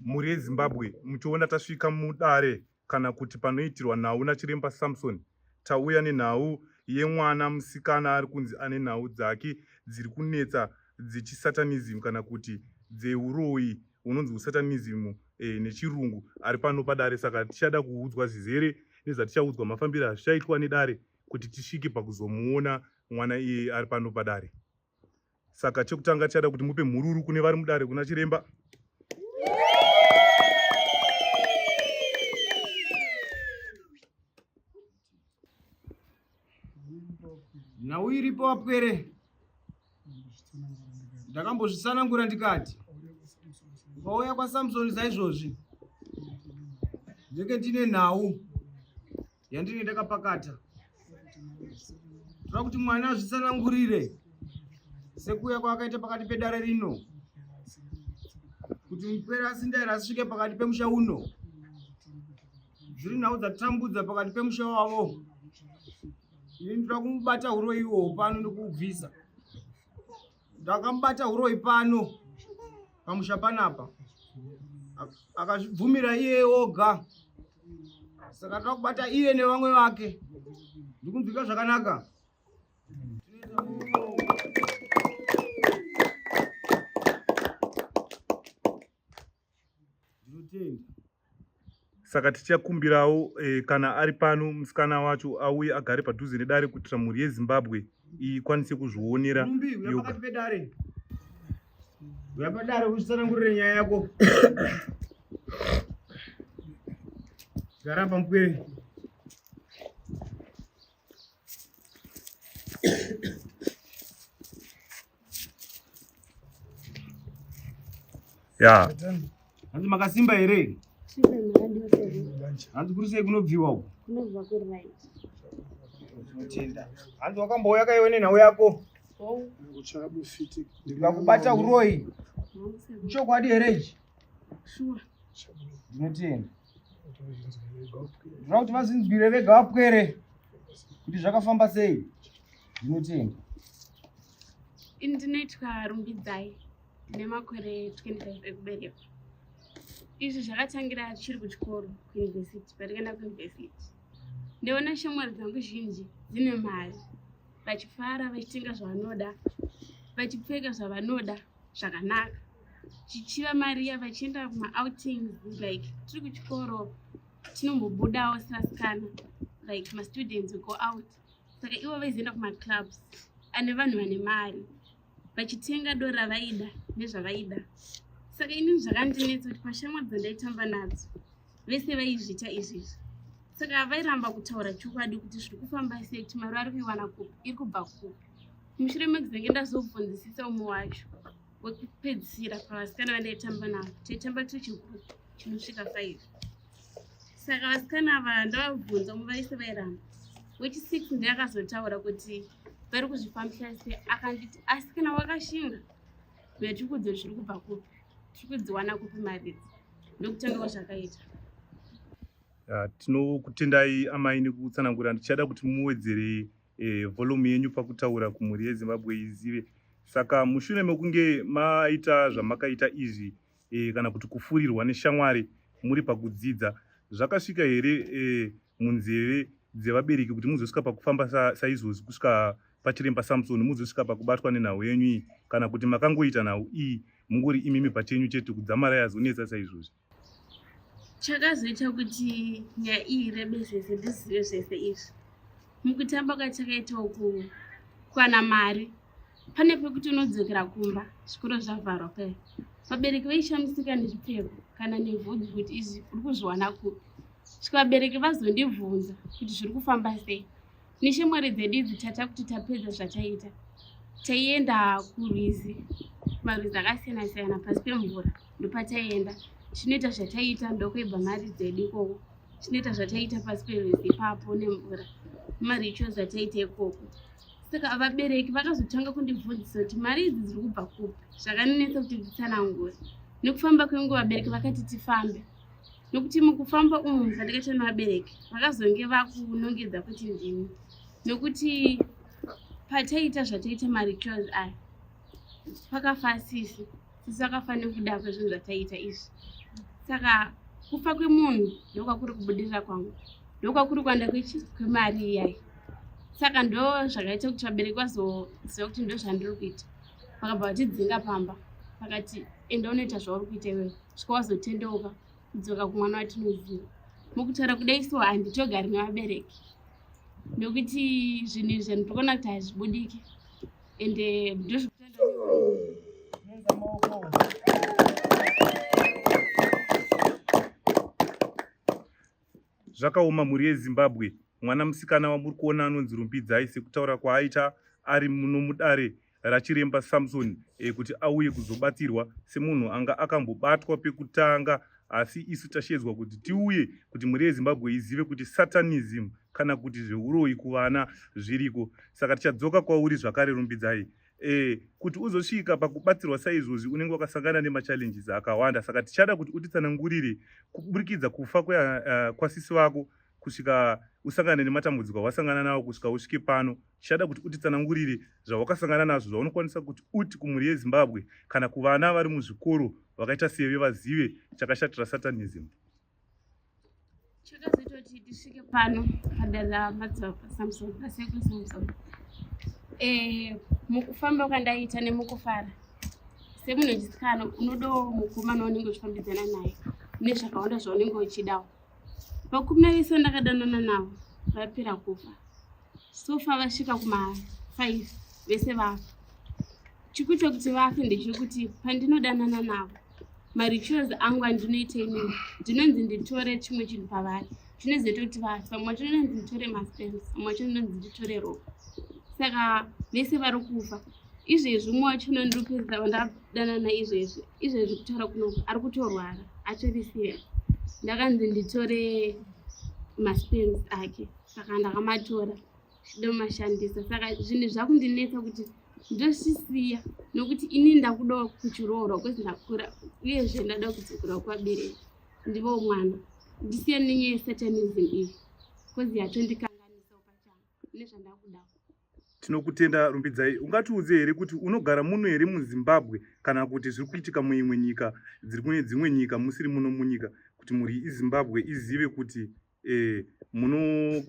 Mhuri yeZimbabwe muchiona tasvika mudare kana kuti panoitirwa nhau naChiremba Samson. Tauya nenhau yemwana musikana ari kunzi ane nhau dzake dziri kunetsa dzechisatanism kana kuti dzeuroyi unonzi usatanism e, nechirungu ari pano padare saka tichada kuudzwa zvizere nezvatichaudzwa mafambiro azvichaitwa nedare kuti tisvike pakuzomuona mwana iyeye ari pano padare. Saka chekutanga tichada kuti mupe mhururu kune vari mudare kuna chiremba. Nhau iripo wapwere, ndakambozvitsanangura ndikati ukauya kwaSamsoni saizvozvi ndinenge ndine nhau yandinenge ndakapakata. Toda kuti mwana azvitsanangurire sekuuya kwaakaita pakati pedare rino kuti mupwere asindaira asvike pakati pemusha uno. Dziri nhau dzatambudza pakati pemusha wavo. Ini ndoda kumubata huroyi ihwohwo pano nekuubvisa. Ndakamubata huroyi pano pamusha panapa akazvibvumira iye oga saka toda kubata iye nevamwe vake ndikunzwika zvakanaka. Ndinotenda. Saka tichakumbirawo eh, kana ari pano musikana wacho auye agare padhuze nedare kuitira mhuri yeZimbabwe ikwanise kuzvionera Rumbi, uya yoga. pakati pedare. Uya padare uchitsanangurire nyaya yako. Gara pamupwere. Ya. Hanzi makasimba here? Hanzi kuri sei kunobviwa uko? Kunobva kuri right. Tinotenda. Hanzi wakambouya kaiwe nenhau yako? Ndikakubata uroyi. Chokwadi here ichi? Sure. Ndinotenda. Ndinoda kuti vazinzwire vega vapwere kuti zvakafamba sei. Ndinotenda. Ini ndinoitwa Rumbidzai, ndine makore 25 ekuberekwa. Izvi zvakatangira tichiri kuchikoro kuuniversity, pandakaenda kuuniversity. Ndaiona shamwari dzangu zhinji dzine mari, vachifara vachitenga zvavanoda, vachipfeka zvavanoda zvakanaka. Chichiva mari iya vachienda kumaoutings like tiri kuchikoro tinombobudawo sevasikana like mastudents we go out. Saka ivo vaizoenda kumaclubs ane vanhu vane mari vachitenga doro ravaida nezvavaida. Saka inini zvakandinetsa kuti pashamwari dzandaitamba nadzo vese vaizviita izvizvi. Saka vairamba kutaura chokwadi kuti zviri kufamba sei, kuti mari vari kuiwana kupi, iri kubva kupi. Mushure mekuzenge ndazobvunzisisa umwe wacho wekupedzisira pavasikana vandaitamba navo, taitamba tiri chigroup chinosvika 5. Saka vasikana ava ndavabvunza umwe vaise vairamba. Wechi6 ndiye akazotaura kuti vari kuzvifambisa sei, akanditi asi kana wakashinga uye tiri kuudza kuti zviri kubva kupi, tiri kudziwana kupi mari idzi. Ndokutanga kwazvakaita. Tinokutendai amai nekutsanangura. Ndichada kuti muwedzere volume yenyu pakutaura kumhuri yeZimbabwe izive. Saka mushure mekunge maita zvamakaita izvi kana kuti kufurirwa neshamwari muri pakudzidza, zvakasvika here munzeve dzevabereki kuti muzosvika pakufamba saizvozvi kusvika pachiremba Samson, muzosvika pakubatwa nenhau yenyu iyi, kana kuti makangoita nhau iyi mungori imimi pachenyu chete kudzamara yazonetsa saizvozvi? Chakazoita kuti nyaya iyi irebe zvese ndizive zvese izvi, mukutamba kwatakaita uku kuwana mari, pane pekuti unodzokera kumba zvikoro zvavharwa paya, vabereki vaishamisika nezvipfeko kana nevhudzi kuti izvi uri kuzviwana kupi. Svika vabereki vazondibvunza kuti zviri kufamba sei. Neshamwari dzedu idzi tata kuti tapedza zvataita, taienda kurwizi, marwizi akasiyana siyana pasi pemvura ndopataienda tinoita zvataita, ndokuibva mari dzedu ikoko, tinoita zvataita pasi perwizi ipapo nemvura, marituals ataiita ikoko. Saka vabereki vakazotanga kundibvunzisa kuti mari idzi dziri kubva kupi, zvakandinetsa kuti nditsanangure. Nekufamba kwenguva vabereki vakati tifambe, nokuti mukufamba umu zvandikaita nevabereki vakazonge vakunongedza kuti ndini, nokuti pataiita zvataita marituals aya pakafa sisi, sisi vakafa nekuda kwezvinhu zvataiita izvi. Saka kufa kwemunhu ndokwakuri kubudirira kwangu, ndokwakuri kuwanda kwechi kwemari iyayi. Saka ndo zvakaita kuti vabereki vazoziva kuti ndo zvandiri kuita, vakabva vatidzinga pamba, vakati enda unoita zvauri kuita iwewe, svika wazotendeuka kudzoka kumwana watinoziva. Mukutaura kudai so handitogari nevabereki nekuti zvinhu izvi ndikuona kuti hazvibudiki ende ndozvekutenda. Zvakaoma mhuri yeZimbabwe, mwana musikana wamuri kuona anonzi Rumbidzai sekutaura kwaaita ari muno mudare raChiremba Samson e, kuti auye kuzobatsirwa semunhu anga akambobatwa pekutanga asi isu tashedzwa kuti tiuye kuti mhuri yeZimbabwe izive kuti satanism kana kuti zveuroyi kuvana zviriko. Saka tichadzoka kwauri zvakare Rumbidzai. E, kuti uzosvika pakubatsirwa saizvozvi unenge wakasangana nemachallenges akawanda saka tichada kuti utitsanangurire kuburikidza kufa kwasisi vako kusvika usangane nematambudziko awasangana nawo kusvika usvike pano. Tichada kuti utitsanangurire zvawakasangana nazvo zvaunokwanisa kuti uti kumhuri yeZimbabwe kana kuvana vari muzvikoro vakaita seve vazive chakashatira satanism. Chakazoita kuti tisvike pano padare ramadzibaba Samson, rasekuru Samson. Mukufamba kwandaita nemukufara semunhu wechisikana unodawo mukomana waunenge uchifambidzana naye nezvakawanda zvaunenge uchidawo. Vakomana vese vandakadanana navo vapera kufa. Sofa vasvika kuma 5 vese vafa. Chikuita kuti vafe ndechekuti pandinodanana navo marituals angu andinoita inini ndinonzi nditore chimwe chinhu pavari chinozoita kuti vafe. Vamwe vacho ndinonzi nditore masperms, vamwe vacho ndinonzi nditore ropa. Saka vese vari kufa. Izvezvi umwe wacho ndiri kupedzisa wandadanana izvezvi, izvezvi kutaura kunoku ari kutorwara atori serious. Ndakanzi nditore masperms ake saka ndakamatora ndomashandisa. Saka zvinhu zvakundinetsa kuti ndozvisiya nokuti ini ndakudawo kuchiroorwa kwezi ndakura uyezve ndada kudzokera kuvabereki ndivo mwana ndisiya nenyaya yesatanism iyi kozi yatondikanganisawo pachangu nezvandakudawo. Tinokutenda Rumbidzai. Ungatiudze here kuti unogara muno here muZimbabwe kana kuti zviri kuitika muimwe nyika dziri kune dzimwe nyika musiri muno munyika kuti mhuri iZimbabwe izive kuti e,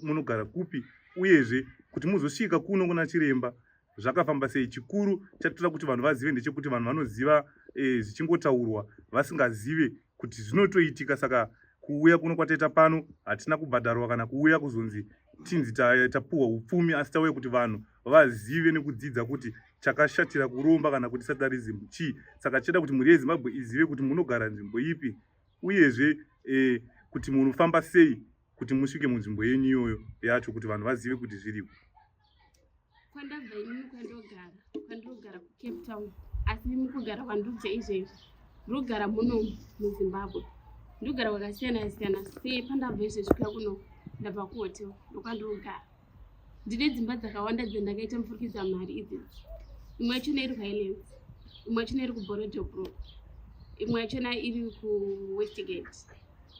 munogara kupi uyezve kuti muzosvika kuno kuna chiremba zvakafamba sei? Chikuru chatoda kuti vanhu vazive ndechekuti vanhu vanoziva e, zvichingotaurwa vasingazive kuti zvinotoitika. Saka kuuya kuno kwataita pano hatina kubhadharwa kana kuuya kuzonzi tinzi tapuhwa upfumi, asi tauya kuti vanhu vazive nekudzidza kuti chakashatira kuromba kana kuti satanism chii. Saka tichada kuti mhuri yeZimbabwe izive kuti munogara nzvimbo ipi uyezve e, kuti munofamba sei kuti musvike munzvimbo yenyu iyoyo yacho kuti vanhu vazive kuti zviriko. Kwandabva inini kwandogara, kwandinogara kuCape Town, asi mukugara kwandiri kuita izvezvi ndinogara muno muZimbabwe. Ndinogara kwakasiyana siyana sei pandabva izvezvi kuya kuno ndabva kuhotel ndokwandinogara. Ndine dzimba dzakawanda dzandakaita mupfurikidza mari idzidzi. Imwe yachona iri kuHighlands, imwe yachona iri kuBorodobro, imwe yachona iri kuWestgate.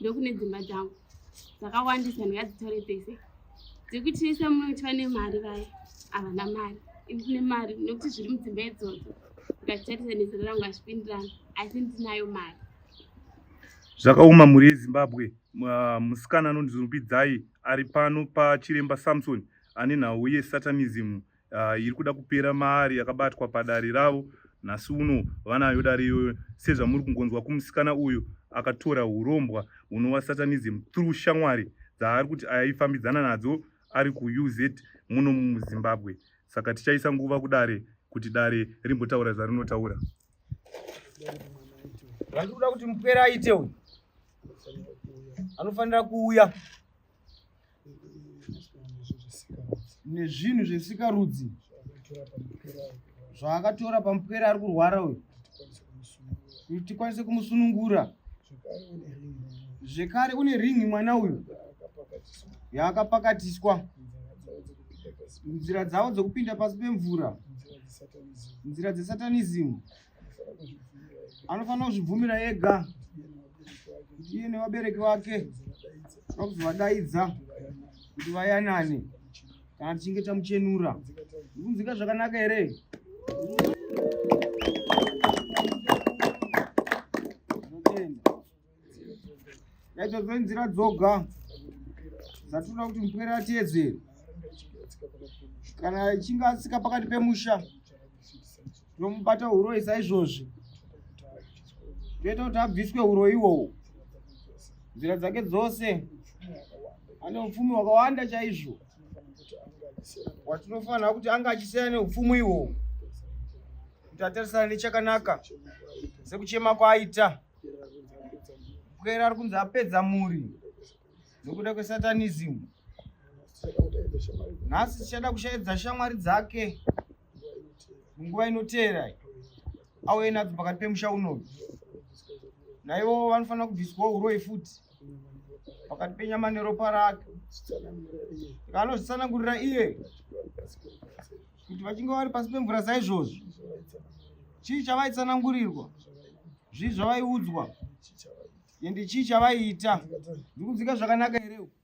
Ndokune dzimba dzangu dzakawandisa ndingadzitore dzese. Dzekuti vese munoti vane mari vaya havana mari, ini ndine mari nekuti zviri mudzimba idzodzo ndikachitarisa nezera rangu hazvipindirani, asi ndinayo mari. Zvakaoma mhuri yeZimbabwe. Musikana anonzi Rumbidzai ari pano paChiremba Samson ane nhau yesatanism iri kuda kupera maari yakabatwa padare ravo nhasi uno vanayo dare iyoyo sezvamuri kungonzwa kumusikana uyu akatora hurombwa hunova satanism through shamwari dzaari kuti aifambidzana nadzo ari kuUZ muno muZimbabwe. Saka tichaisa nguva kudare kuti dare rimbotaura zvarinotaura. Zvandiri kuda kuti mupwere aite uyu anofanira kuuya nezvinhu zvesikarudzi zvaakatora pamupwere ari kurwara uyu kuti tikwanise kumusunungura. Zvekare une ringi mwana uyu yaakapakatiswa nzira dzavo dzokupinda pasi pemvura, nzira dzesatanism. Anofanira kuzvibvumira ega kuti iye nevabereki vake vakuzovadaidza kuti vayanane kana tichinge tamuchenura. Ndikunzwika zvakanaka here? Tinotenda. Naidzodzo inzira dzoga dzatinoda kuti mupwere ateedzere. Kana achinge atsika pakati pemusha, tinomubata huroyi saizvozvi, toita kuti abviswe huroyi ihwohwo. Nzira dzake dzose ane upfumi hwakawanda chaizvo hwatinofanira kuti ange achisiyana neupfumi ihwohwo kuti atarisane nechakanaka sekuchema kwaaita. Pwere ari kunzi apedza mhuri nokuda kwesatanism. Nhasi tichada kushaidza shamwari dzake munguva inoteera auye nadzo pakati pemusha uno. Naivo vanofanira kubviswawo uroyi futi pakati penyama neropa rake. Anozvitsanangurira iye kuti vachinge vari pasi pemvura saizvozvi chii chavaitsanangurirwa zvii zvavaiudzwa ende chii chavaiita ndiri kunzwika zvakanaka here uku?